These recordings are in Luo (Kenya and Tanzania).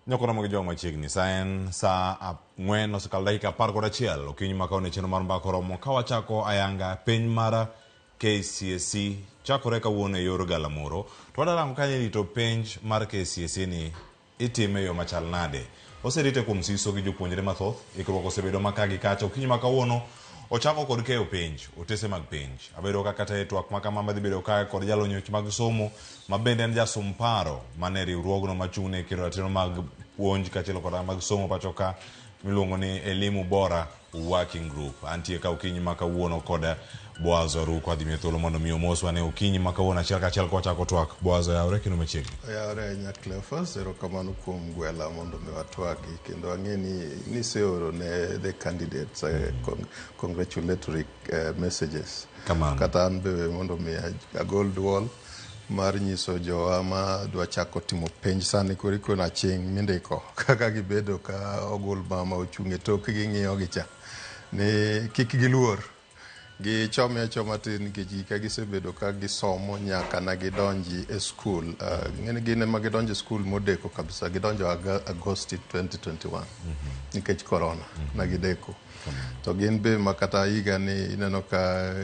Nyokoromo gi jogo machiegni. Sa en sa 4 osekalo dakika 11 okinyi ma kawuono e chenro mar mbaka oromo ka wachako ayanga piny mar KCSE chakore kawuono e yor galamoro. To wadarango ka irito penj mar KCSE ni itime e yo machal nade. Oserite kuom siso gi jopuonjre mathoth, ikruok osebedo ma ka gi kacha. Okinyi ma kawuono ochako kod keyo penj, otese mag penj. Abedo ka kata e twak ma kama madhi bedo ka kod jalony weche mag somo ma bende en jasum paro mane riwruogno machung' ne kedo ratiro mag puonj kaachiel koda mag somo pacho ka miluongo ni Elimu Bora Working Group. Antie ka okinyi ma kawuono kod Boaz Oruko adhi miye thuolo mondo mi omoswa ne okinyi ma kawuono achiel kachiel kwachako twak. Boaz oyawre kendo machiegni. Oyawre ahinya Cleophas, erokamano kuom gwela mondo mi watwagi kendo ang'e ni niseoro ne the candidates congratulatory messages. Kamano. Kata an be mondo mi agol duol mar nyiso jowa ma dwa chako timo penj sani koro ikono aching' mindiko kaka gibedo ka ogul mama ochung' e tokgi ng'iyogi cha ni kik giluor gichome achoma tin nikech gika gisebedo ka gisomo nyaka na gidonji e skul. Ing'eni gin ema gidonjo e skul modeko kabisa, gidonjo Agosti 2021 nikech corona na gideko. To gin be ma kata higa ni ineno ka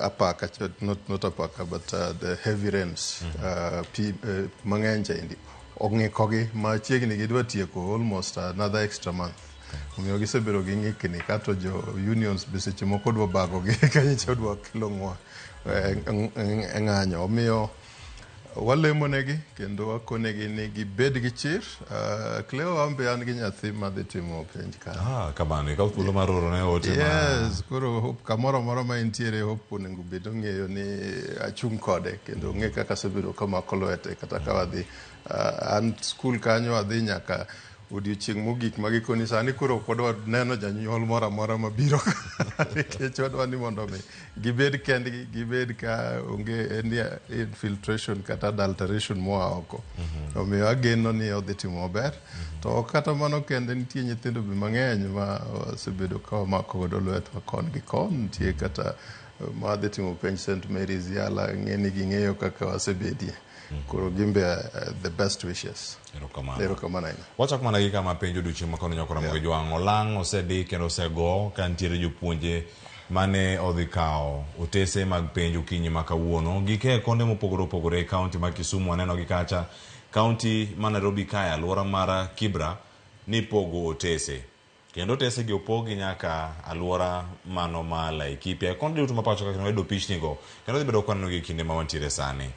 apaka, not apaka but the heavy rains, pi mang'eny chaendi ong'ikogi machiegni gidwa tieko almost another extra month. Omiyo gisebedo gi ng'ikni kato jo unions be seche moko dwa bagogi kanyocha dwa kelo ng'wa ng'anyo. Omiyo walemo negi kendo wakonegi ni gibed gi chir. Cleo, an be an gi nyathi madhi timo penj ka. Ah, kamano ikaw thuolo mar oro ne ote ma Yes, koro Hope kamoro amora ma entiere Hope onego bed ong'eyo ni achung' kode kendo ong'e kaka asebedo kamako lwete kata ka wadhi an skul kanyo adhi nyaka odiochieng' mogik ma gikoni sani koro ok wadwa neno janyuol moro amora mabiro nikech wadwa ni mondo mi gibed kendgi, gibed ka onge any infiltration kata adulteration moa oko. Omiyo ageno ni odhi timo maber. To ok kata mano kende, nitie nyithindo be mang'eny ma osebedo ka wamako godo lwetwa kon gi kon. Nitie kata ma dhi timo penj St. Mary's Yala, ng'e ni ging'eyo kaka wasebedie. Koro gin be the best wishes. Erokamano. Erokamano ahinya. Wachako mana gi kama penjo odiochieng' ma kawuono nyako Ramogi Jwang'. Olang' osedi kendo osego ka nitiere jopuonje mane odhi kawo otese mag penj okinyi ma kawuono. Gike konde mopogore opogore e kaunti ma Kisumu waneno gi kacha. Kaunti ma Nairobi kae alwora mar Kibra nipogo otese. Kendo otese gi opogi nyaka alwora mano ma Laikipia. E konde duto ma pacho ka kendo wayudo pichni go kendo dhi bedo kwaneno gi e kinde ma wantiere sani.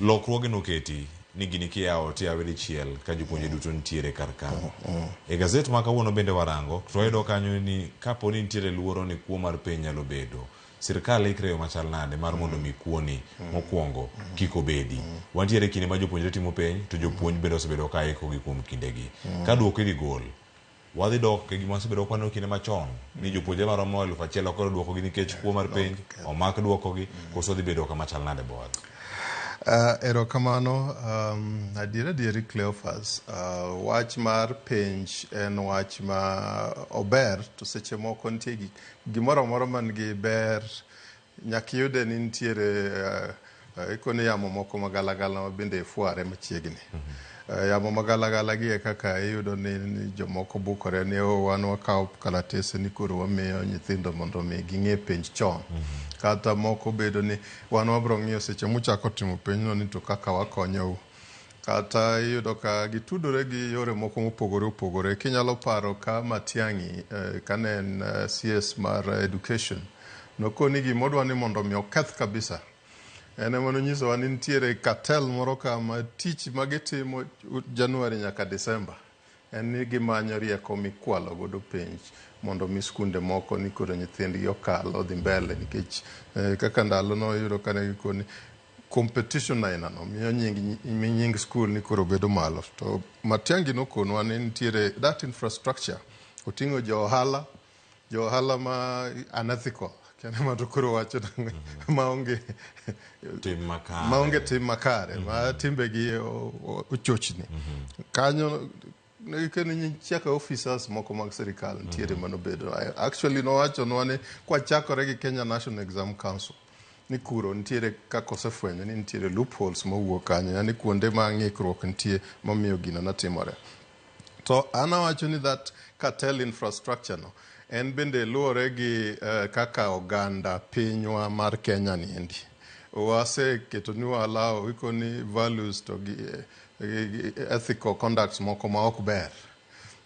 Lokruoge noketi ni gini kiyawo tiyawe dichiel ka jopuonje duto nitiere kar ka. E gazet ma kawuono bende warango to wayudo kanyo ni kapo ni nitiere luoro ni kuo mar penj nyalo bedo, sirkal ikre e yo machal nade mar mondo mi kuoni mokwongo kik obedi. Wantiere e kinde ma jopuonjre timo penj to jopuonj bende osebedo ka ikogi kuom kindegi. Ka duoko idhi gol, wadhi dok e gima wasebedo ka waneno kinde machon ni jopuonjre maromo 1000 ok oyudo duokogi nikech kuo mar penj, omak duokogi, koso dhi bedo kama chal nade Boaz? Erokamano. Adier adieri Cleophas, wach mar penj en wach ma ober to seche moko nitie gik gimoro amora man gi ber nyaka iyude ni nitiere ikoni yamo moko magalagala ma bende fware machiegni. Yamo magalagala gi e kaka iyudo ni jomoko bukore ni oh, wan wakawo kalatese ni koro wamiyo nyithindo mondo mi ging'e penj chon. Kata moko bedo ni wan wabro ng'iyo seche muchako timo penjno ni to kaka wakonyou. Kata iyudo ka gitudore gi yore moko mopogore opogore. Kinyalo paro ka Matiang'i kane en CS mar education, nokoni gimodwa ni mondo mi oketh kabisa. En ema nonyisowa ni nitiere cartel moro ka ma tich ma gitimo January nyaka December en ni gimanyo rieko mikwalo godo penj mondo mi skunde moko ni koro nyithindgi okal odhi mbele nikech kaka ndalo no iyudo kane gikoni competition aina no miyo nying skul ni koro bedo malo. To Matiang'i nokonwa ni nitiere that infrastructure oting'o jo ohala, jo ohala ma unethical kendo ma to koro wacho maonge tim makare, maonge tim makare, ma timbegi ochochni kanyo. Negikoni chaka officers moko mag sirikal nitiere manobedo. Actually nowachonwa ni kwachakore gi Kenya National Exam Council ni kuro nitiere kaka osefwenyo ni nitiere loopholes mowuok kanyo, yani kuonde ma ng'ikruok nitie mamiyo gino natimore. To an awacho ni that cartel infrastructure no en bende luwore gi kaka oganda pinywa mar Kenya niendi. Waseketo ni wa allow ikoni values to gi ethical conducts moko ma ok ber.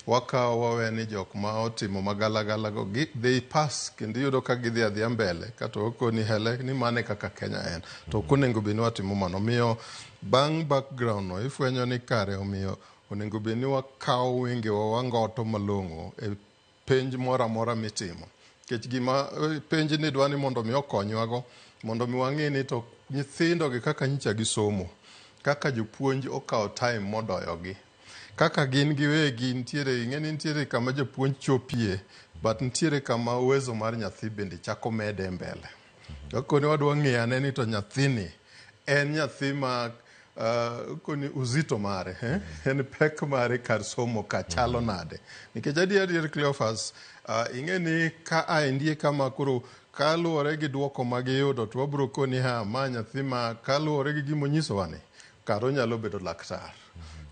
Wakawo wawe ni jok ma otimo magalagala go they pass kendo iyudo ka gidhi adhiya mbele kata okoni hele ni mano e kaka Kenya en. To ok onego bed ni watimo mano. Omiyo bang' background no ifwenyo ni kare omiyo onego bed ni wakawo wengewa wangoto malong'o e penj moro amora mitimo. Nikech gima penj ni dwa ni mondo mi okonywago mondo mi wang'e ni to nyithindo gi kaka nyicha gisomo, kaka jopuonj okawo time modoyogi, kaka gin giwegi nitiere ing'e ni nitiere kama japuonj chopie but nitiere kama uwezo mar nyathi bende chako mede mbele. Koni wadwa ng'iyo ane ni to nyathini en nyathi ma koni uzito mare en pek mare kar somo ka chalo nade. Nikech adier adier Cleophas, ing'e ni ka aendie kama koro kaluwore gi duoko ma giyudo to wabro koni ha ma nyathi ma kaluwore gi gima onyisowa ni kar onyalo bedo laktar.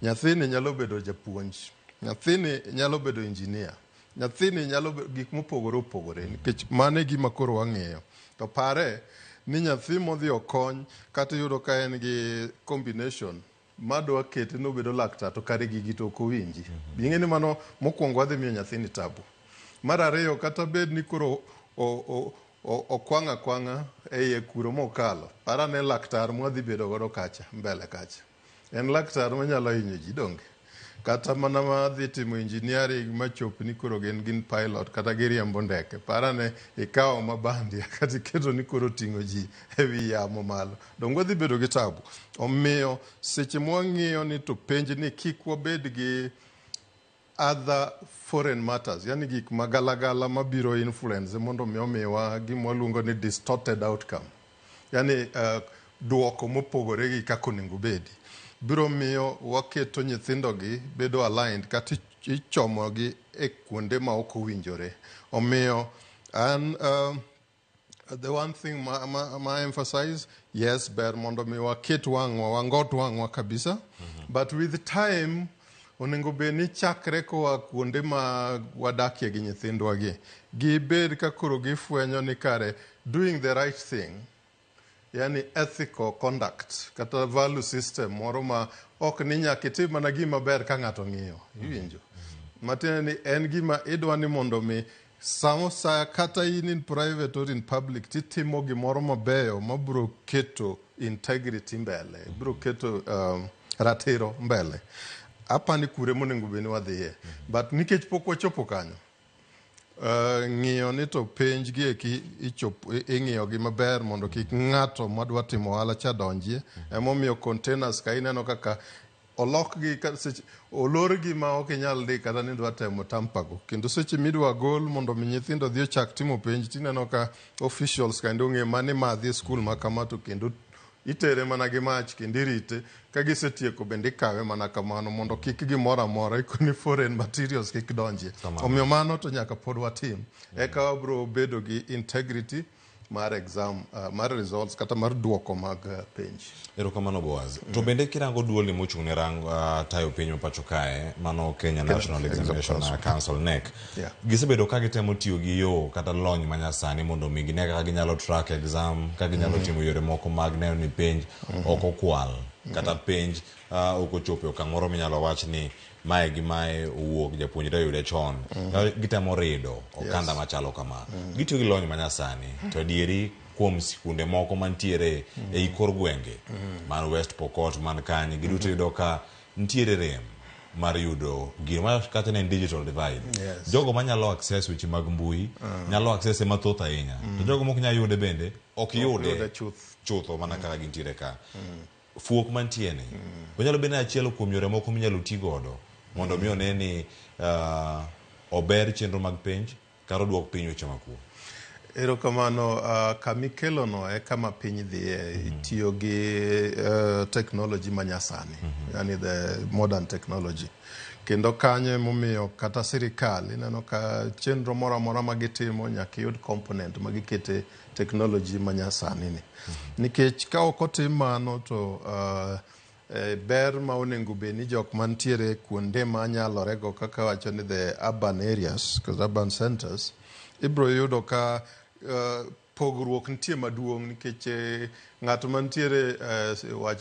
Nyathini nyalo bedo japuonj. Nyathini nyalo bedo engineer. Nyathini nyalo bedo gik mopogore opogore nikech mano e gima koro wang'eyo. To pare ni nyathi modhi okony kata iyudo ka en gi combination madwa kete ni obedo laktar to kare gigi to ok owinji. Ing'e ni mano mokwongo wadhi miyo nyathini tabu. Mar ariyo kata bed ni koro okwang' akwang'a e iye kuro mokalo. Par ane laktar mwadhi bedo godo kacha mbele kacha. En laktar manyalo hinyo ji donge? Kata mana madhi timo engineering machop ni koro gin pilot kata giriembo ndeke. Par ane ikawo mabandia kata iketo ni koro ting'o ji e wi yamo malo. Donge wadhi bedo gi tabu? Omiyo seche mwang'iyo ni to penj ni kik wabed gi other foreign matters, yani gik magalagala mabiro influence mondo mi omiwa gima waluongo ni distorted outcome. Yani duoko mopogore gi kaka onego obedi. Biro miyo waketo nyithindogi bedo aligned kata ichomogi e kuonde ma ok owinjore. Omiyo an the one thing ma emphasize, yes, ber mondo mi waket wang'wa, wangot wang'wa kabisa, but with time onego bed ni chakre koa kuonde ma wadakie gi nyithindwa gi, gibed ka koro gifwenyo ni kare doing the right thing, yani ethical conduct kata value system moro ma ok ni nyaka itim mana gima ber ka ng'ato ng'iyo, iwinjo? Matiende ni en gima idwa ni mondo mi samo sa kata in in private or in public titimo gimoro mabeyo mabiro keto integrity mbele, biro keto ratiro mbele. Apani kure monego bed ni wadhiye. But nikech pok wachopo kanyo, ng'iyo ni to penj gi eki ing'iyo gi maber mondo kik ng'ato madwa timo ohala cha donjie. Emomiyo containers ka ineno kaka olokgi olorgi ma ok inyal dhi kata ni idwa temo tampago. Kendo seche midwa gol mondo mi nyithindo odhi ochak timo penj tineno ka officials kendo ong'e mane ma dhi e skul ma kama to kendo itere mana gi mach kendo irite. Ka gisetieko bende ikawe mana kamano mondo kik gimoro amora ikoni foreign materials kik donjie. Omiyo mano to nyaka pod watim. Eka wabro bedo gi integrity mar exam, mar results kata mar duoko mag penj. Erokamano Boaz. To bende kirango duol ni mochung' ne tayo piny ma pacho kae, mano Kenya National Examination Council KNEC. Gisebedo ka gitemo tiyo gi yo kata lony manyasani mondo mi gine kaka ginyalo track exam, kaka ginyalo timo yore moko mag neno ni penj ok okwal, kata penj ok ochopo e okang' moro minyalo wach ni mae gi mae owuok japuonjre oyude chon. Gitemo rido okanda machalo kama. Gitiyo gi lony manyasani to adieri kuom sikunde moko mantiere ei kor gwenge man West Pokot man kanye giduto yudo ka nitiere rem mar yudo gima kata ne en digital divide. Jogo manyalo access weche mag mbui nyalo access e mathoth ahinya. To jogo mok nyal yude bende ok yude chutho mana kaka gintiere ka. Fuok mantie ni onyalo bedo ni achiel kuom yore moko minyalo ti godo mondo mi one ni ober chenro mag penj kata oduok piny weche mag kuo. Erokamano, kamikelono e kama piny dhiye, itiyo gi technology manyasani, yani the modern technology. Kendo kanyo emomiyo kata sirikal ineno ka chenro moro amora ma gitimo nyaka iyud component ma gikete technology manyasani ni. Nikech ka ok otim mano to Ber ma onego bed ni jok mantiere kuonde ma nyalore go kaka wacho ni the urban areas, kata urban centers, ibiro yudo ka pogruok nitie maduong' nikech ng'at mantiere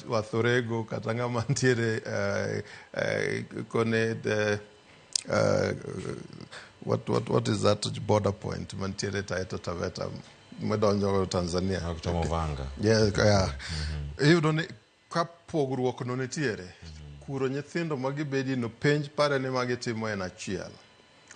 Wathorego kata ng'ama nitiere kone the what is that border point mantiere Taita Taveta madonjo Tanzania? Chomo Vanga. Yeah. Iyudo ni ka pogruok no nitiere, kuro nyithindo magibedi no penj pare ni magitimo en achiel.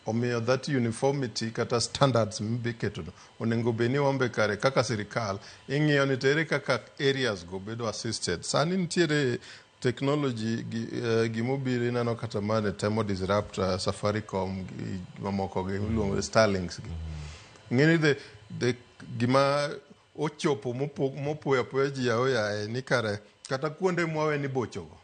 Omiyo that uniformity kata standards miketo no onego bed ni wambe kare kaka sirikal ing'iyo ni to ere kaka areas go bedo assisted. Sani nitiere technology gi, gimobiro ineno kata mane temo disrupt Safaricom gi mamoko gi iluongo ni Starlinks gi. Ng'eni the gima ochopo mopoyo apoya ji aoyaye ni kare kata kuonde mwawe ni bochogo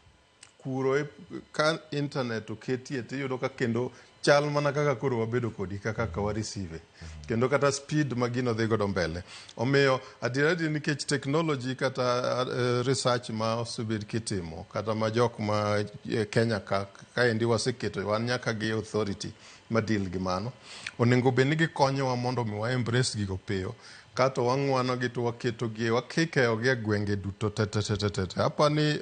kuro ka internet oketie tiyudo ka kendo chal mana kaka koro wabedo kodi kaka wa receive kendo kata speed ma gino dhi godo mbele. Omiyo adiera adier nikech technology kata research ma osebed kitimo kata ma jok ma Kenya ka kaendi waseketo wan nyaka gi authority ma deal gi mano, onego bed ni gikonyowa mondo mi wa embrace gigo piyo kato wang'wano gi to waketo gi wakikeyo gi e gwenge duto te te te te te te. Apani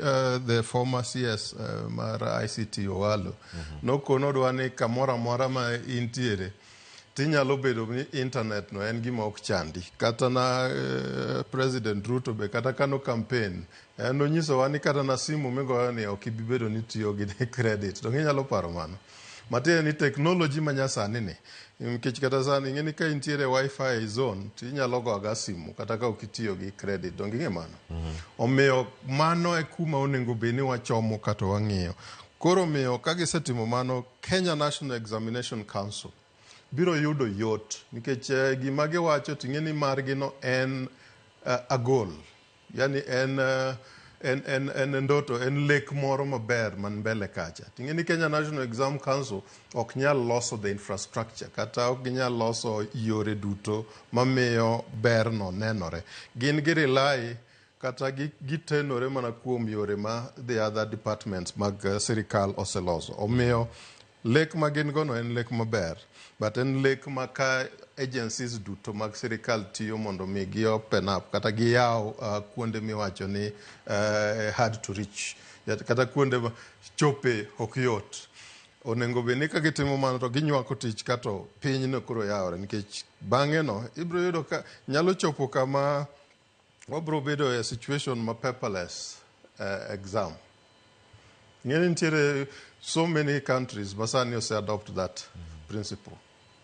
the former CS mar ICT Owalo nokono dwa ni kamoro amora ma intiere tinyalo bedo ni internet no en gima ok chandi. Kata na President Ruto be kata kano campaign en nonyisowa ni kata na simu migoyo ni ok ibi bedo ni tiyo gi credit. Donge inyalo paro mano? Matiende ni technology ma nyasani ni nikech kata sani ing'e ni ka intiere wifi zone to inyalo go aga simu kata ka ok itiyo gi credit. Donge ing'e mano? Omiyo mano e kuma onego bed ni wachomo kata wang'iyo. Koro omiyo ka gisetimo mano, Kenya National Examination Council biro yudo yot nikech gima giwacho ting'e ni margi no en a goal. Yani en ndoto, en lek moro maber man mbele kacha. Ting'e ni Kenya National Exam Council ok nyal loso the infrastructure kata ok ginyal loso yore duto mamiyo berno nenore. Gin gi rely kata gitenore mana kuom yore ma the other departments mag sirikal oseloso. Omiyo lek ma gin go no en lek maber, but en lek ma ka agencies duto mag sirikal tiyo mondo mi gi open up kata giyaw kuonde miwacho ni hard to reach kata kuonde ma chope ok yot. Onego bed ni ka gitimo mano to ginywako tich kato pinyno koro yawore nikech bang'e no ibiro yudo ka nyalo chopo kama wabiro bedo e situation ma paperless exam. Ng'eni nitiere so many countries ma sani ose adopt that principle.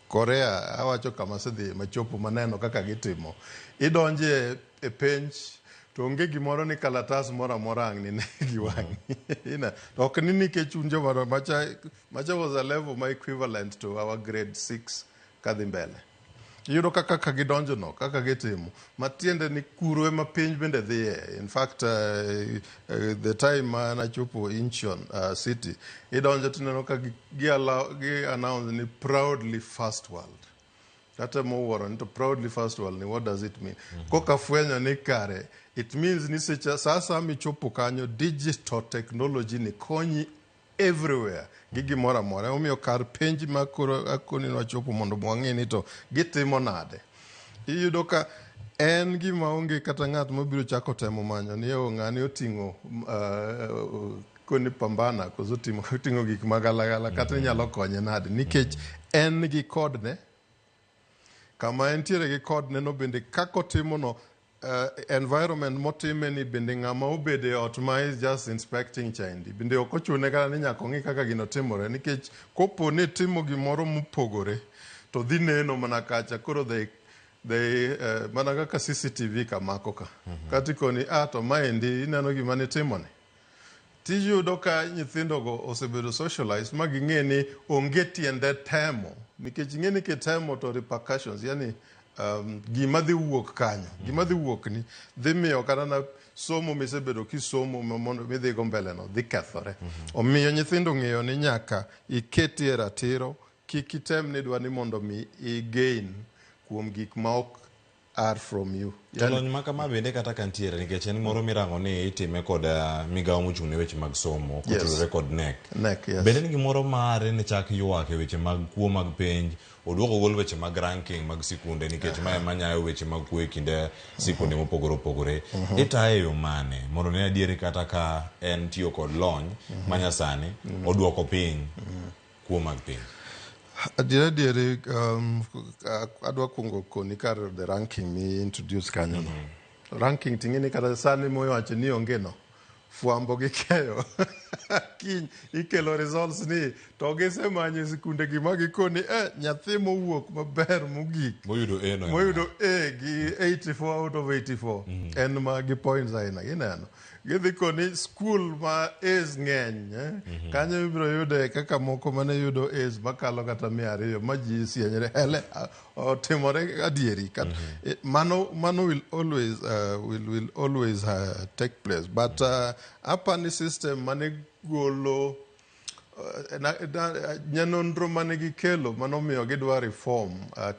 Korea awacho kama asedhi machopo maneno kaka gitimo. Idonje e penj to onge gimoro ni kalatas moro amora ang' nine gi wang'i. To ok ni nikech un joma macha was a level ma equivalent to our grade 6 kadhi mbele. Iyudo ka kaka gidonjo no, kaka gitimo, matiende ni kuro ema piny bende dhiye. In fact, the time ma nachopo Incheon city, idonjo tineno ka gi announce ni proudly first world. Atemo wuoro ni to proudly first world ni what does it mean? Koka fwenyo ni kare, it means ni seche sa asaya michopo kanyo, digital technology ni konyi everywhere gi gimoro amora. Emomiyo kar penj ma koro akoni nwachopo mondo wang'e ni to gitimo nade. Iyudo ka en gima onge kata ng'at mabiro chako temo manyo ni o ng'ani oting'o koni pambana koso oting'o gik magalagala kata inyalo konye nade nikech en gi kodne kama entiere gi kodne no bende kaka otimo no environment motime ni bende ng'ama obedo e ot ma is just inspecting chaindi bende ok ochune kata ni nyaka ong'i kaka gino timore nikech kopo ni timo gimoro mopogore to dhi neno mana kacha koro they mana kaka CCTV kamako ka kata ikoni to maendi ineno gima nitimoni tiyudo ka nyithindogo osebedo socialized ma ging'e ni onge tiende temo nikech ing'e ni kitemo to repercussions yani gima dhi wuok kanyo gima dhi wuok ni dhi miyo kata na somo misebedo kisomo mondo midhigo mbele no dhi kethore. Omiyo nyithindo ng'eyo ni nyaka iketie ratiro kik item ni idwa ni mondo mi i gain kuom gik ma ok are from you. To lony ma kama bende kata ka ntiere nikech en moro mirango ni itime kod migawo mochung' ne weche mag somo kotudore kod KNEC. KNEC, yes. Bende en gimoro mare ne chak ywak e weche mag kuo mag penj, oduok ogol weche mag ranking mag sikunde nikech mae ema nyayo weche mag kuo e kind sikunde mopogore opogore. Itaye e yo mane mondo ne adieri kata ka en tiyo kod lony manyasani oduoko piny kuo mag penj? Adier adieri adwa kuongo koni kar the ranking mi introduce kanyo no. Ranking ting'e ni kata sani mowacho ni onge no. Fwambo gi keyo kiny ikelo results ni to gisemanyo e sikunde gi ma gikoni nyathi mowuok maber mogik Moyudo A no. moyudo A gi 84 out of 84 en ma gi points aina ineno gidhi koni school ma A's ng'eny kanyo ibiro yude kaka moko mane yudo A's makalo kata 200 ma ji sienyre hele otimore adieri kat, mano will always will always take place but apani system mane golo nyanonro mane gikelo manomiyo gidwa reform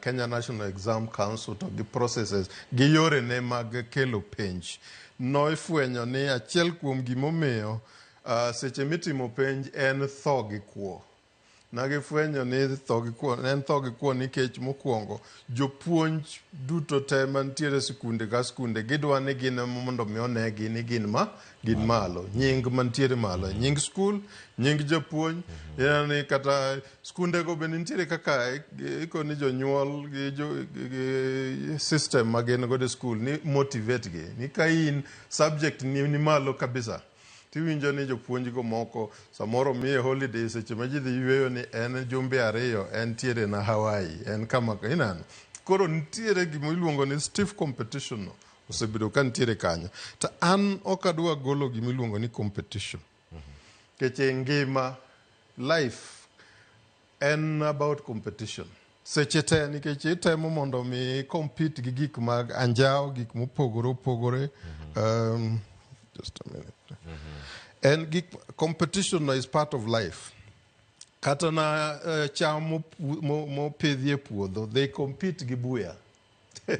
Kenya National Exam Council to gi processes gi yore ne mag kelo penj noifwenyo ni achiel kuom gimomiyo seche mitimo penj en tho gi kuo. Nagifwenyo ni tho gi kuo en tho gi kuo nikech mokwongo jopuonj duto te mantiere sikunde ka skunde gidwa ni gin ema mondo mi onegi ni gin ma gin malo nying mantiere malo nying skul nying japuonj ineno ni kata skunde go bende nitiere kaka ikoni jonyuol gi system ma gin godo e skul ni motivate gi ni ka in subject ni malo kabisa tiwinjo ni jopuonj go moko samoro miye holiday seche ma ji dhi yweyo ni en jumbe 2 en tiere na Hawaii en kama ineno koro nitiere gima iluongo ni stiff competition no osebedo ka nitiere kanyo to an ok adwa golo gima iluongo ni competition nikech e ngima life en about competition seche te nikech itemo mondo mi compete gi gik mag anjawo gik mopogore opogore just a minute en gik competition no is part of life kata na cham mopidhi e puodho they compete gi buya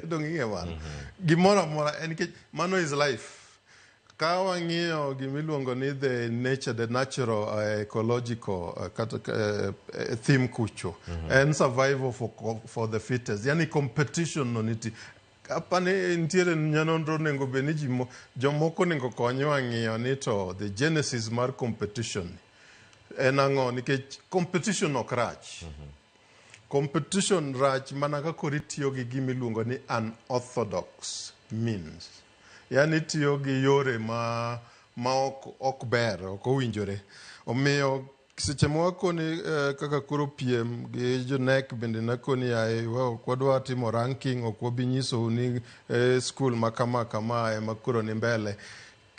dong ing'e mano gimoro amora en nikech mano is life ka wang'iyo gimiluongo ni the nature the natural ecological kata theme kucho en survival for the fittest yani competition no nitie apani nitiere nyanonro onego bed ni ji jomoko onego konywa ng'iyo ni to the genesis mar competition en ang'o nikech competition ok rach competition rach mana ka koro itiyo gi gima iluongo ni unorthodox means yani itiyo gi yore ma ok ber ok owinjore omiyo seche ma wakoni kaka koro piem gi jo KNEC bende nakoni yaye ok wadwa timo ranking ok wabi nyisou ni skul ma kama kama ema koro ni mbele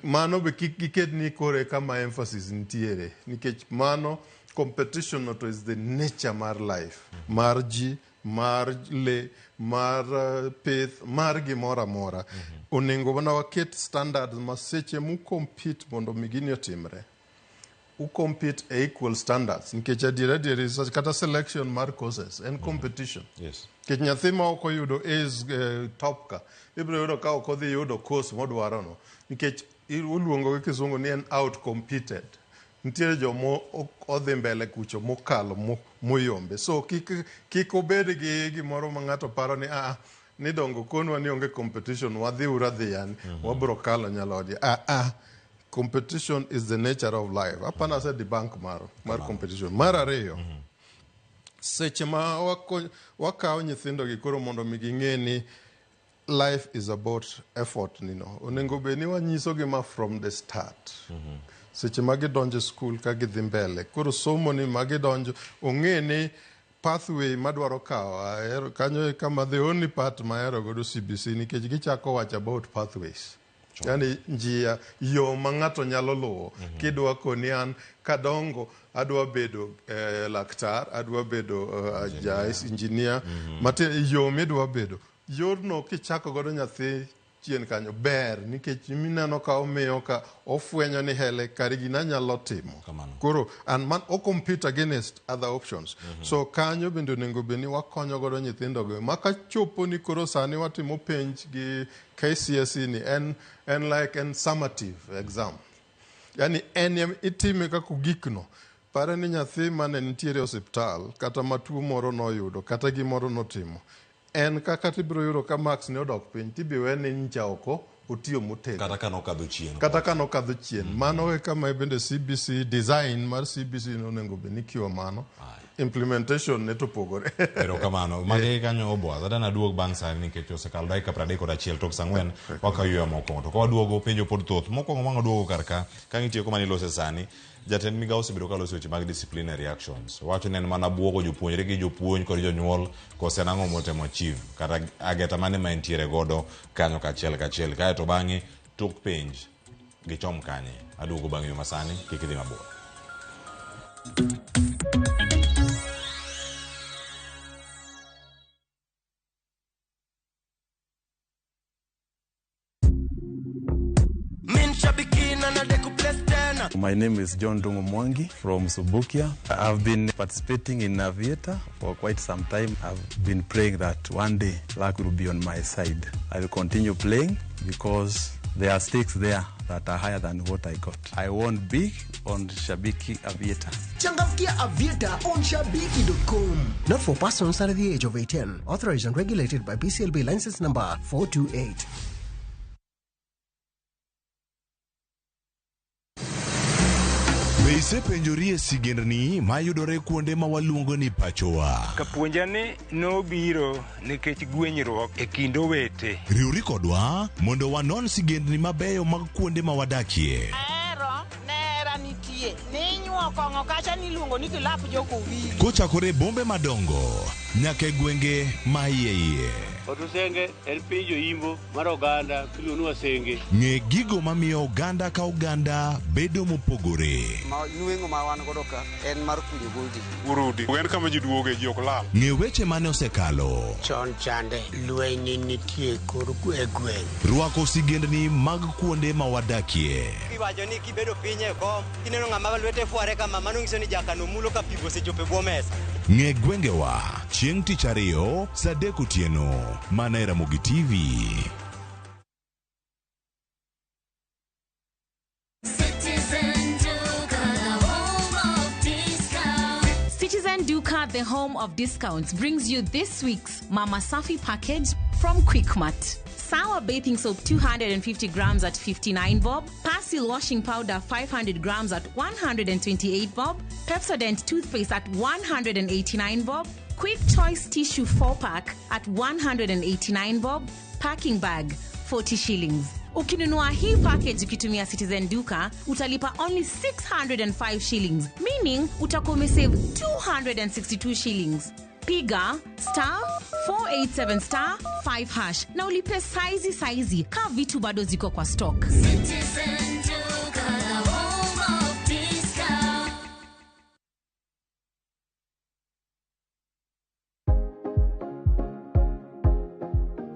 mano be kik giket ni koro e kama emphasis nitiere nikech mano competition to is the nature mar life mar ji mar le mar pith mar gimoro amora onego mana waket standards ma seche mu compete mondo mi gini otimre u compete e equal standards nikech adier adier kata selection mar courses en competition Yes. nikech nyathi ma ok oyudo A's top ka ibiro yudo ka ok odhi yudo course modwaro no nikech iluongo gi kisungu ni en out competed nitiere joma odhi mbele kucho mokalo moyombe so kik obed gi gimoro ma ng'ato paro ni ni dongo konwa ni onge competition wadhi uru adhiya wabiro kalo nyalhodia competition is the nature of life apana ase debunk mar competition mar ariyo seche ma wakawo nyithindo gi koro mondo mi ging'e ni life is about effort nino onego bed ni wanyiso gi ma from the start seche ma gidonjo school ka gidhi mbele koro somo ni ma gidonjo ong'e ni pathway madwaro kawo ahero kanyo e kama the only part mahero godo CBC nikech gichako wacho about pathways yani njia yo ma ng'ato nyalo luwo kidwa koni an kadongo adwa bedo laktar adwa bedo ja engineer mate yo midwa bedo yorno kichako godo nyathi chien kanyo ber nikech mineno ka omiyo ka ofwenyo ni hele kare gina anyalo timo. Kamano. Koro and man o compete against other options. So kanyo bende onego bed ni wakonyo godo nyithindo go ma kachopo ni koro sani watimo penj gi KCSE ni en en like en summative exam. Yani en itime kaka ogikno. Pare ni nyathi mane nitiere e osiptal kata matuo moro noyudo kata gimoro notimo en kaka tibiro yudo ka marks ne odok piny tibi we ni ncha oko otiyo motegno Kata ka nokadho chien. Kata ka nokadho chien. Mano e kama bende CBC design mar CBC nonego bed ni kiwa mano. Implementation ne to pogore. Erokamano. Magi kanyo Oboaz. Adwa naduog bang' sani nikech osekalo dakika 31 tok saa ang'wen wakaw yueyo mokwongo. To ka waduogo penjo pod thoth. Mokwongo wang' waduogo kar ka, ka ng'itieko mane ilose sani, jatend migawo osebedo ka loso weche mag disciplinary actions. Wacho ni en mana buogo jopuonjre gi jopuonj kod jonyuol kose en ang'o motemo achieve kata ageta mane ma entiere godo kanyo kachiel kachiel. Kae to bang'e tok penj gichom kanye. Aduogo bang' yo masani, kik idhi mabor. My name is John Dungu Mwangi from Subukia. I've been participating in Aviator for quite some time. I've been praying that one day luck will be on my side. I will continue playing because there are stakes there that are higher than what I got. I won big on Shabiki Aviator. Changamkia Aviator on Shabiki.com. Not for persons under the age of 18. Authorized and regulated by PCLB license number 428. Be isepenjori e sigendni mayudore kuonde ma waluongo ni pachowa? Kapuonja ni nobiro nikech gwenyruok e kind owete. Riwri kodwa mondo wanon sigendni mabeyo mag kuonde ma wadakie. Ahero nera nitie ninyuo kong'o kacha niluongo ni kilap jokowili. Kochakore e bombe madongo nyaka e gwenge ma iye iye. Otusenge en piny jo-Imbo mar oganda miluongo ni Wasenge. Ng'e gigo mamiyo oganda ka oganda bedo mopogore. Ma nweng'o ma wan godo ka en mar kunyo goldi. Urudi. En kama ji duoge, ji ok lal. Ng'e weche mane osekalo. Chon chande lweny ne nitie kor e gweng'. Rwako sigendni mag kuonde ma wadakie. Iwacho ni kibedo piny e kom, kineno ng'ama lwete fware kama, mano nyiso ni jakano mulo ka pigo osechopo e bwo mesa. Ng'e gwengewa chieng' tich ariyo saa adek otieno mana e Ramogi TV. Citizen Duka, the home of discounts, brings you this week's Mama Safi package from Quickmart. Sour bathing soap 250 grams at 59 bob, Persil washing powder 500 grams at 128 bob, Pepsodent toothpaste at 189 bob, Quick Choice tissue 4-pack at 189 bob, packing bag 40 shillings. Ukinunua hii package ukitumia Citizen Duka utalipa only 605 shillings, meaning utakuwa umesave 262 shillings. Piga star 487 star 5 hash na ulipe saizi saizi ka vitu bado ziko kwa stock. Citizen Duka, the home of discount.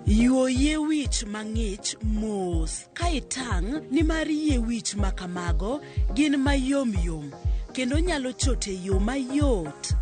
Yuo yie wich mang'ich mos ka itang' nimar yie wich ma kamago gin mayom yom kendo nyalo chot e yo mayot.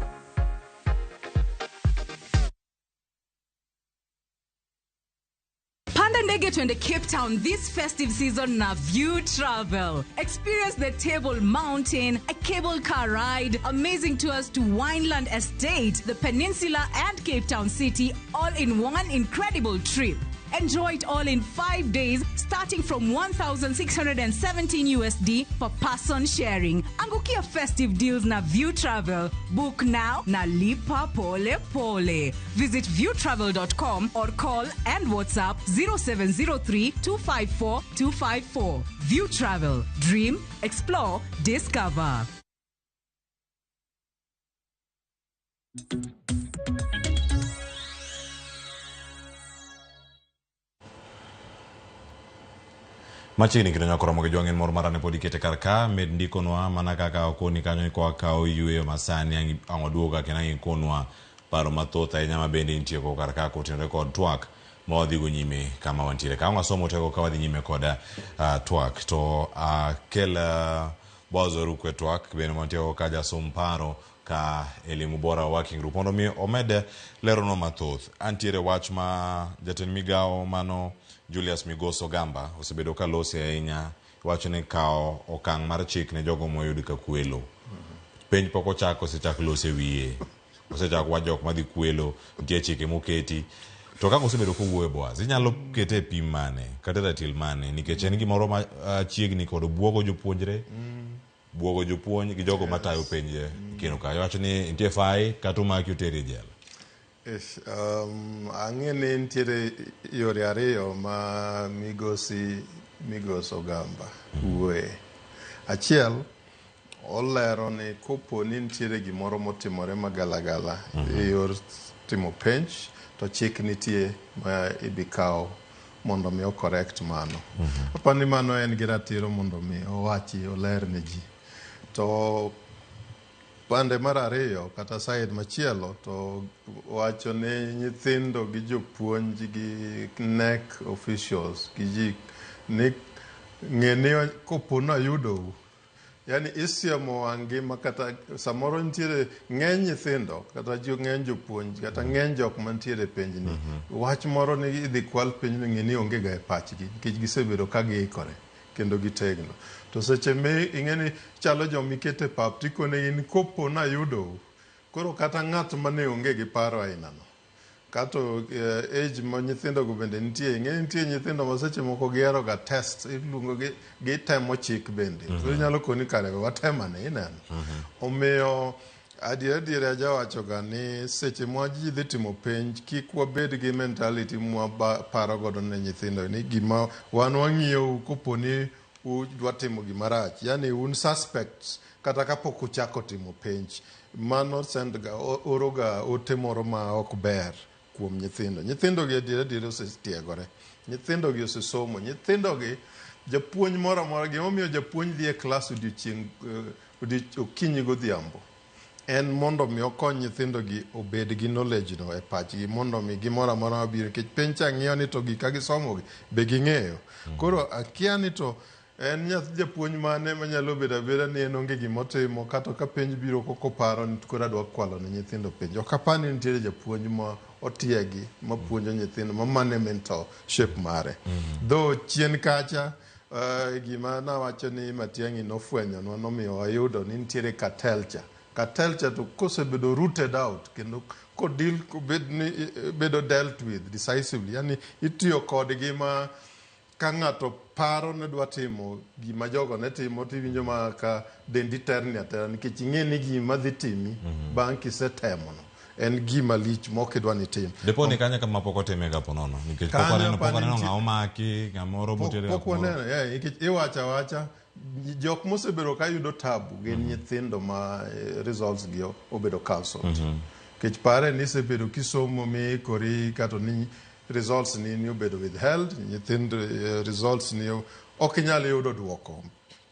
Panda ndege twende Cape Town this festive season na View Travel. Experience the Table Mountain, a cable car ride, amazing tours to Wineland Estate, the Peninsula and Cape Town City, all in one incredible trip. Enjoy it all in 5 days, starting from 1,617 USD per person sharing. Angukia festive deals na View Travel. Book now na lipa pole pole. Visit viewtravel.com or call and WhatsApp 0703 254 254. View Travel. Dream, explore, discover. Machiegni kendo nyako romo gi jwang' en mor mara ne pod ikete kar ka med ndikonwa mana kaka okoni kanyo ni kwa kawo yueyo masani ang' waduoga kendo ang' ikonwa paro mathoth ahinya ma bende intieko kar ka kotenore kod twak. ma wadhigo nyime kama wantiere. Ka ang' wasomo teko ka wadhi nyime kod twak to akel Boaz Oruku e twak bende mantie ka jasom paro ka Elimu Bora Working Group mondo mi omed leronwa mathoth. Antiere wach ma jatend migawo mano Julius Migos Ogamba osebedo ka lose ahinya wacho ni kawo okang' mar chik ne jogo moyud ka kwelo. Penj pok ochak osechak lose wiye. Osechak wach jok madhi kwelo, nitie chike moketi. To kaka osebedo kowuoyo Boaz, inyalo kete e pim mane kata e ratil mane nikech en gimoro ma chiegni kod buogo jopuonjre buogo jopuonj gi jogo matayo penj kendo ka iwacho ni nitie fai kata omaki oteri e jela. Ish, ang'e ni nitiere yore ariyo ma migosi Migos Ogamba wuoye. Achiel, olero ni kopo ni nitiere gimoro motimore magalagala e yor timo penj, to chik nitie ma ibi kaw mondo mi o correct mano. Aparo ni mano en gi ratiro mondo mi owachi oler ne ji. To pande mar ariyo kata side machielo to wacho ni nyithindo gi jopuonj gi KNEC officials gi ji ni ng'e ni kopo nayudou yani isiemo wang' ngima kata samoro nitiere ng'eny nyithindo kata ng'eny jopuonj kata ng'eny jok mantiere e penj ni wach moro ni idhi kwal penj ni ng'e ni onge ga e pachgi nikech gisebedo ka giikore kendo gitegno. To seche mi ing'e ni chalo joma iketo e pap tikonegi ni kopo nayudou koro kata ng'at mane onge gi paro ainano kato age ma nyithindo go bende nitie ing'e nitie nyithindo ma seche moko gihero ga test iluongo gi gitemo chik bende koro inyalo koni kare we watemane ineno omiyo adier adier ajawacho ga ni seche ma ji dhi timo penj kik wabed gi mentality mwaparo godo ne nyithindo ni gima wan wang'iyou kopo ni udwa timo gima rach yani un suspects kata kapok uchako timo penj mano send ga oro ga ote moro ma ok ber kuom nyithindo. Nyithindo gi adier adier osetiegore. Nyithindo gi osesomo. Nyithindo gi japuonj moro amora gimomiyo japuonj dhi e klas odiochieng' okinyi godhiambo en mondo mi okony nyithindo gi obed gi knowledge no e pachgi mondo mi gimoro amora mabiro nikech penj cha ng'iyo ni to gika gisomo gi be ging'eyo. Koro akia ni to en nyathi japuonj mane manyalo bedo abeda ni en onge gimotimo kata ka penj biro kokoparo ni koro adwa kwalo ne nyithindo penj. Ok apar ni nitiere japuonj ma otiegi mapuonjo nyithindo ma mano e mentorship mare. Though chien kacha gima nawacho ni Matiang'i nofwenyonwa nomiyo wayudo ni nitiere cartel cha. Cartel cha to kosebedo rooted out kendo kodil kobed ni bedo dealt with decisively yani itiyo kodgi ma ka ng'ato paro ni dwa timo gima jogo ne timo tiwinjo ma ka dendi terni atera nikech ing'e ni gima dhi timi bang' kisetemo no en gima lich mok idwa ni itim. Dipo ni kanyo kama pok otime ga ponono nikech pok Kanyo waneno pok pani waneno nitie- ng'ama omaki ng'amoro Pok motere pok kumoro. waneno yeah, nikech iwacho awacha jok mosebedo ka yudo tabu gin nyithindo ma results gi obedo cancelled. Nikech pare ni isebedo kisomo miikori kato ni results ni ni obedo withheld, nyithind results ni ok inyal yudo duoko.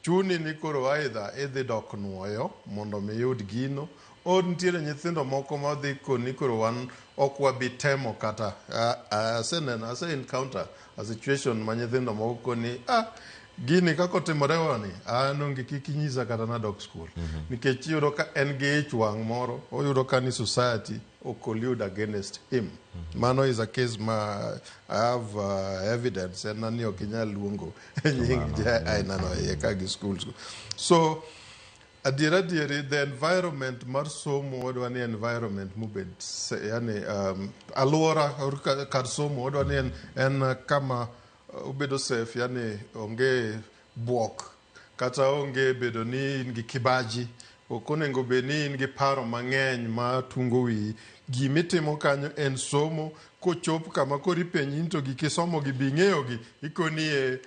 Chuni ni koro either idhi dok nuoyo mondo mi iyud gino or nitiere nyithindo moko madhi koni koro wan ok wabi temo kata aseneno ase encounter a situation ma nyithindo moko koni ah gini kaka otimore wani an onge kik inyisa kata nadok school nikech iyudo ka en gi ich wang' moro oyudo ka ni society o collude against him mano is a case ma I have evidence en ni ok inyal luongo nying ja ainano iye ka gi school so adier adieri the environment mar somo wadwa ni environment mobed yani alwora or kar somo wadwa ni en kama obedo safe yani onge buok kata onge bedo ni in gi kibaji ok onego bed ni in gi paro mang'eny ma tungo wiyi gimitimo kanyo en somo kochop kama koro ipenji ni to gik isomo gi be ing'eyo gi ikoni e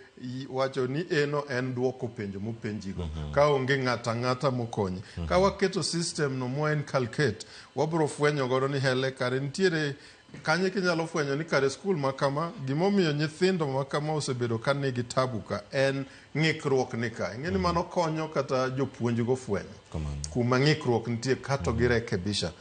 wacho ni eno en duoko penjo mopenjigo ka onge ng'ato ang'ata mokonyi ka waketo system no mwa inculcate wabro fwenyo godo ni hele kare nitiere Kanyo kinyalo fwenyo ni kare skul ma kama gimomiyo nyithindo ma kama osebedo ka nigi tabu ka en ng'ikruok ni ka. Ing'e ni mano konyo kata jopuonj go fwenyo kuma ng'ikruok nitie kato girekebisha.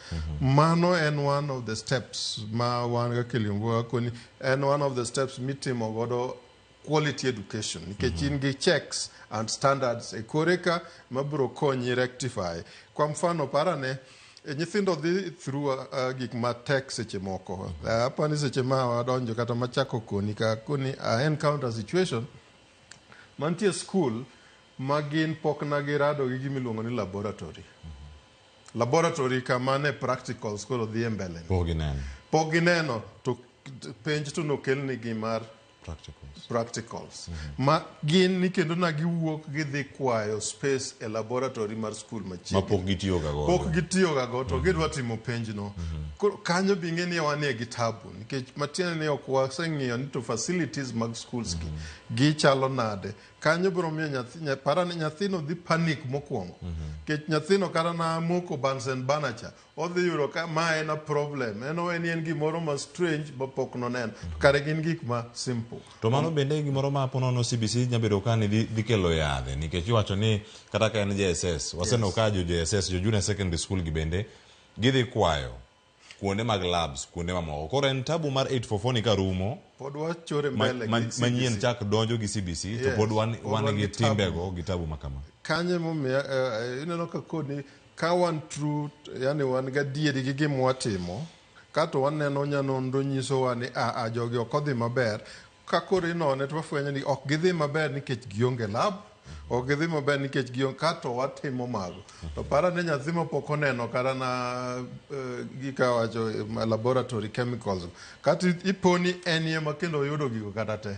Mano en one of the steps ma wan kaka Kiliombo koni en one of the steps mitimo godo quality education nikech in gi checks and standards e kore ka mabiro konyi rectify. Kwa mfano parane nyithindo dhi through gik matek seche moko. Apani seche ma wadonjo kata machako koni ka koni I encounter situation mantie school ma gin pok na girado gi gimiluongo ni laboratory. Laboratory kama ne practicals koro dhi e mbele. Pok gineno. Pok gineno to penj to nokelnigi mar Practicals. practicals. Ma gin ni kendo na giwuok gidhi kwayo space e laboratory mar school machiegni. Ma pok gitiyoga godo. Pok gitiyoga go to gidwa timo penjno. Koro kanyo be ing'e ni wanie gi tabu nikech matiende ni ok waseng'iyo ni to facilities mag schools gi gichalo nade. Kanyo biro miyo nyathi para ni nyathino dhi panic mokwongo. Nikech nyathino kata na moko Bunsen burner cha odhi yudo ka ma en a problem. En owe ni en gimoro ma strange ma pok noneno. To kare gin gik ma simple. To mano bende gimoro ma ponono CBC nya bedo ka ni dhi kelo yadhe nikech iwacho ni kata ka en JSS waseneno ka jo JSS jo junior secondary school gi bende gidhi kwayo kuonde mag labs kuonde mamoko. Koro en tabu mar 844 ni karumo Pod wachore mbele gi CBC. manyien chak donjo gi CBC to Yes, pod wan, pod wan wan gi gi tabu. timbego gi tabu ma kama. Kanyo emomiyo ineno ka koni ka wan true, yani wan gadieri gi gima watimo, kato waneno nyanonro nyisowa ni a jogi ok odhi maber, ka koro inone to wafwenyo ni ok gidhi maber nikech gionge lab, ok gidhi maber nikech gionge, kato watimo mago. To para ni nyathi mapok oneno kata na gika wacho laboratory chemicals, kata iponi en ema kendo oyudo gigo kata te.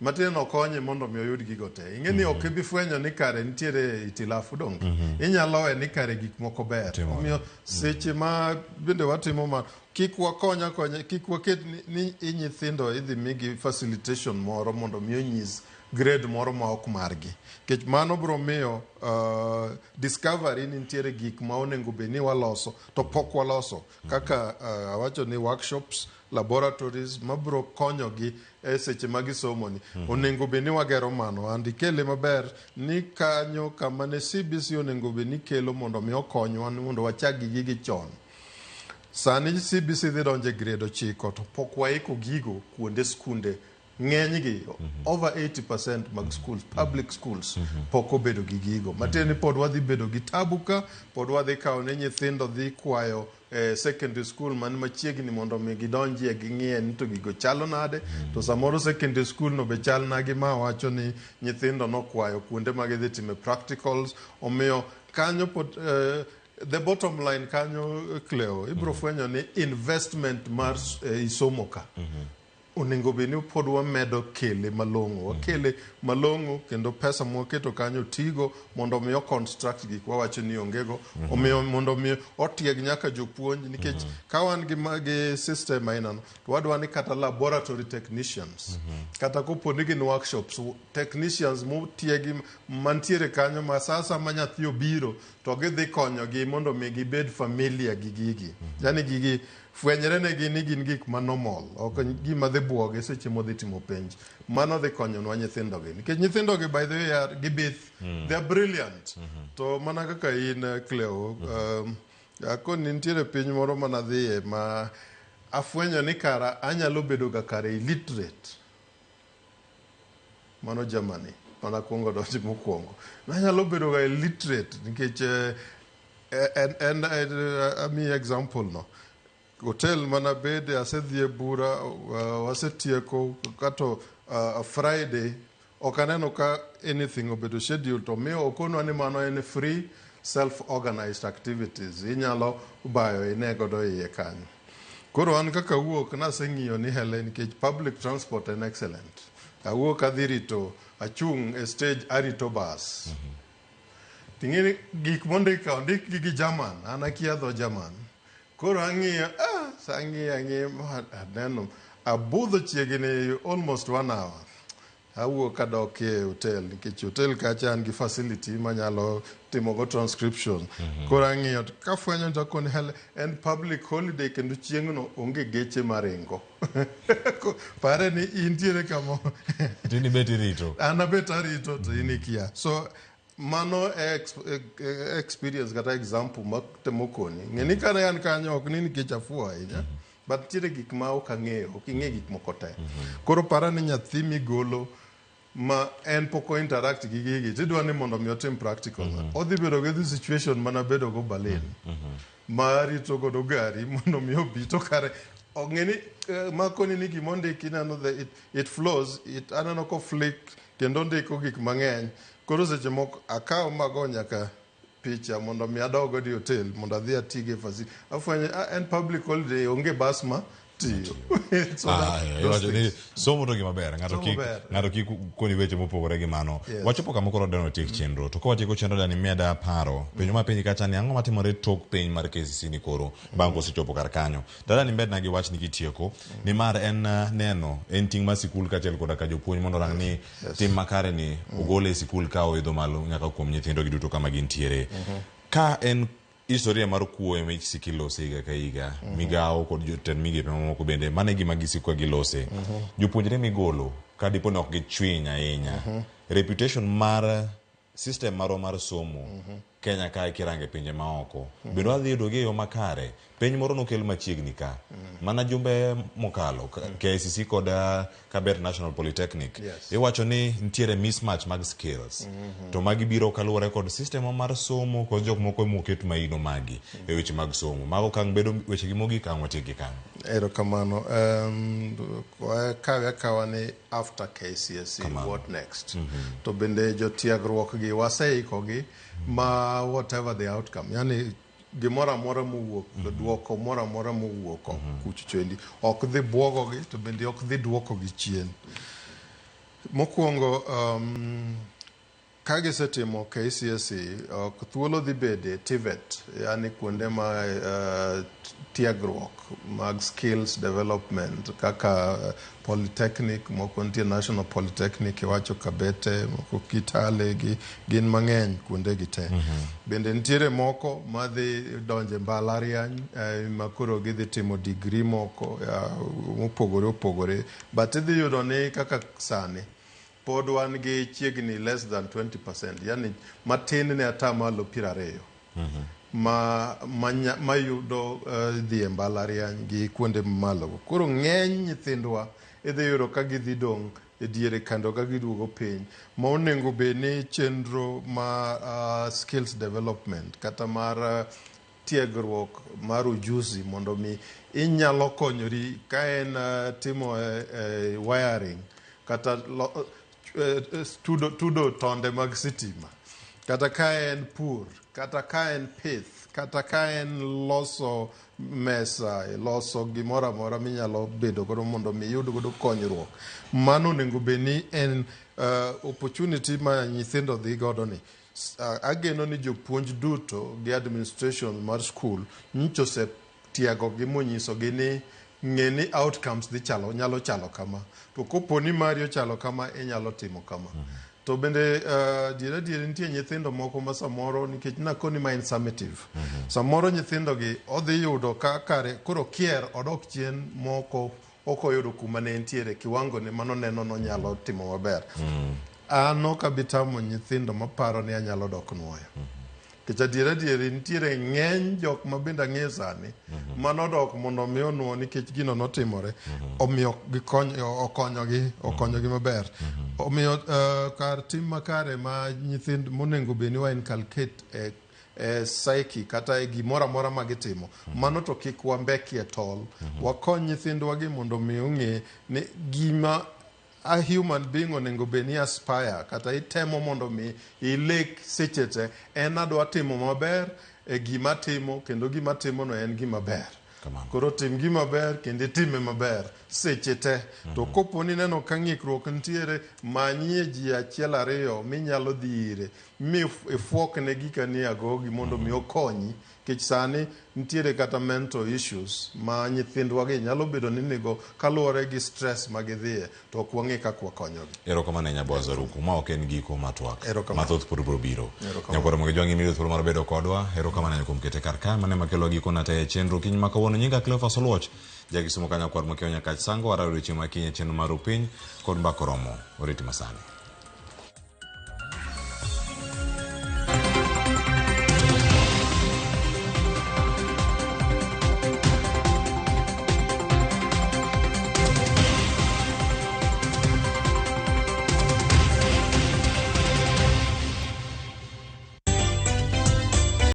Matiende okonye mondo mi oyud gigo te. Ing'e ni ok ibi fwenyo ni kare nitiere itilafu donge. Inyalo we ni kare gik moko ber. Omiyo seche ma bende watimo ma kik wakonya konya kik waket ni nyithindo idhi migi facilitation moro mondo mi onyis grade moro ma ok margi. Nikech mano biro miyo discovery ni nitiere gik ma onego bed ni waloso to pok waloso. Kaka awacho ni workshops, laboratories mabiro konyogi e seche ma gisomo ni. Onego bed ni wagero mano. And ikele maber ni kanyo kama ne CBC onego bed ni kelo mondo mi okonywa mondo wachak gi gigi chon. Sani CBC dhi donjo e grade 9 to pok waiko gigo kuonde skunde ng'enygi over 80% mag schools, public schools pok obedo gi gigo. Matiende ni pod wadhi bedo gi tabu ka, pod wadhi kawo ne nyithindo dhi kwayo secondary school man machiegni mondo mi gidonjie ging'iye ni to gigo chalo nade. To samoro secondary school no be chal na gi ma wacho ni nyithindo nokwayo kuonde ma gidhi time practicals. Omiyo kanyo pod the bottom line kanyo Cleo, ibiro fwenyo ni investment mar isomo ka onego bed ni pod wamedo kele malong'o. Wakele malong'o kendo pesa mwaketo kanyo tigo mondo mi o construct gik wawacho ni onge go. Omiyo mondo mi otieg nyaka jopuonj nikech ka wan gi system aina no to wadwa ni kata laboratory technicians kata kopo ni gin workshops technicians motiegi mantiere kanyo ma sasa ma nyathi obiro to gidhi konyogi mondo mi gibed familiar gi gigi. Yani gigi fwenyre negi ni gin gik ma normal, ok gima dhi buoge seche modhi timo penj. Mano dhi konyonwa nyithindogi. Nikech nyithindogi by the way are gibith, they are brilliant. To mana kaka in Cleo, akoni nitiere piny moro manadhiye ma afwenyo ni kara anyalo bedo ga kare illiterate. Mano Germany, mana kuongo donjo mokwongo. Nanyalo bedo ga illiterate nikech en amiyi example no. Hotel manabede asedhi e bura wasetieko kato Friday ok aneno ka anything obedo schedule to miyo okonwa ni mano en free self organized activities inyalo bayo ine godo iye kanyo. Koro an kaka awuok naseng'iyo ni hele nikech public transport en excellent. Awuok adhi rito achung' e stage arito bus. Ting'e ni gik mondik ka ondik gi German an akia dho German. Koro ang'iyo ang'iyo aneno abudho chiegni almost 1 hour. Awuok adok e hotel nikech hotel kacha an gi facility manyalo timogo transcription. Koro ang'iyo to kafwenyo to akoni hele en public holiday kendo chieng'no onge geche maringo. Pare ni intiere kamo Tini bet irito. an abet arito to in ikia. So mano e experience kata example matemo koni. Ng'e ni kane an kanyo ok ni nikech afuwo ahinya. But nitiere gik ma ok ang'eyo, ok ing'e gik moko te. Koro para ni nyathi migolo ma en pok o interact gi gigi tidwa ni mondo mi otim practical. Odhi bedo gi the situation mana bedo go Berlin. Ma rito godo gari mondo mi obi to kare ong'e ni makoni ni gima ondiki ineno it flows it aneno ko flick kendo ondiko gik mang'eny. Koro seche moko akaw mago nyaka picha mondo mi adog godo e hotel mondo adhi atige facility. Afwenyo en public holiday onge bus ma tiyo. So iwacho ni somo to gima ber ng'ato kik ng'ato kik koni weche mopogore gi mano. Wachopo kama koro dwaro tiek chenro to ka watieko chenro dani meda paro penjo ma penji kacha ni ang'o matimore tok piny mar KCC ni koro bang' kosechopo kar kanyo. Dada ni medna gi wach ni kitieko nimar en neno en ting' mar sikul kaachiel koda ka jopuonj mondo orang ni tim makare ni ogole e sikul ka oidho malo nyaka kuom nyithindo gi duto kama gintiere. Ka en historia mar kuo ema isiko ilose higa ka higa, migawo kod jotend migepe mamoko bende mano e gima gisiko ka gilose. Jopuonjre migolo ka dipo ni ok gichwiny ahinya, reputation mar system marwa mar somo Kenya kae kirange pinje maoko bende wadhi yudogi e yo makare. Penj moro nokel machiegni ka mana jumbe mokalo KICC kod Kabet National Polytechnic. Iwacho ni nitiere mismatch mag skills to magi biro kaluwore kod system mar somo kod jok moko moket maino magi e weche mag somo. Mago okang' bedo wechegi mogik ang' watiek gi kanyo. Erokamano. Kawe akawa ni after KCSE what next? To bende jotiegruok gi waseikogi ma whatever the outcome. Yani gimoro amora mowuok, duoko moro amora mowuok oko kucho chendi ok dhi buogogi to bende ok dhi duokogi chien. Mokwongo ka gisetimo KCSE, ok thuolo dhi bede TVET, yani kuonde ma tiegruok mag skills development kaka polytechnic, moko nitie National Polytechnic iwacho Kabete, moko Kitale gi gin mang'eny kuonde gi te. Bende nitiere moko madhi donje mbalariany ma koro gidhi timo degree moko mopogore opogore, but idhi yudo ni kaka sani pod wan gi chiegni less than 20%, yani matin ne atamalo 20 ma mayudo dhi e mbalariany gi kuonde mamalo go. Koro ng'eny nyithindwa idhi yudo ka gidhi dong' e diere kando ka giduogo piny ma onego bed ni chenro ma skills development kata mar tiegruok mar ujuzi mondo mi inyalo konyori ka en timo wiring kata tudo tonde mag sitima, kata ka en pur, kata ka en pith, kata ka en loso mesa, loso gimoro amora minyalo bedo godo mondo mi iyud godo konyruok. Mano onego bed ni en opportunity ma nyithindo dhi godo ni. Ageno ni jopuonj duto gi administration mar school nyocha osetiegogi monyisogi ni ng'e ni outcomes dhi chalo nyalo chalo kama, to kopo ni mari ochalo kama inyalo timo kama. To bende diere diere nitie nyithindo moko ma samoro nikech nakoni ma en summative. Samoro nyithindo gi odhi yudo ka kare koro kier odok chien moko ok oyudo kuma ne entiere kiwango ne mano neno nonyalo timo maber. An ok abi tamo nyithindo maparo ni anyalo dok nuoyo. Nikech adier adieri nitiere ng'eny jok ma bende ang'eyo sani manodok mondo mi onuo nikech gino notimore. Omiyo okonyogi okonyogi maber. Omiyo kar tim makare ma nyithind monego bed ni wa inculcate e psyche kata e gimoro amora ma gitimo. Mano to kik wambekie tol. Wakony nyithindwa gi mondo mi ong'e ni gima a human being onego bed ni aspire kata itemo mondo mi ilek seche te en adwa timo maber e gima timo kendo gima timo no en gima ber. Koro tim gima ber kendo itime maber seche te. To kopo ni ineno ka ng'ikruok nitiere, manyie ji achiel ariyo minyalo dhi ire mi ifuokne gika ni agogi mondo mi okonyi. Nikech sani nitiere kata mental issues ma nyithindwa gi nyalo bedo ni nigo kaluwore gi stress ma gidhiye to ok wang'e kaka wakonyogi. Erokamano ahinya Boaz Oruku. Ma ok en giko mar twak. Erokamano. Mathoth pod biro biro. Erokamano. Nyakwar Ramogi Jwang' imiyo thuolo mar bedo kodwa. Erokamano ahinya kuom kete kar ka. Mano ema kelo giko nate e chenro kiny ma kawuono. Nyinga Cleophas Oluoch. Jakisumo ka nyakwar Mokeo Nyakach Sango. Warao odiochieng' ma kiny e chenro mar Rupiny kod Mbaka Oromo. Oriti masani.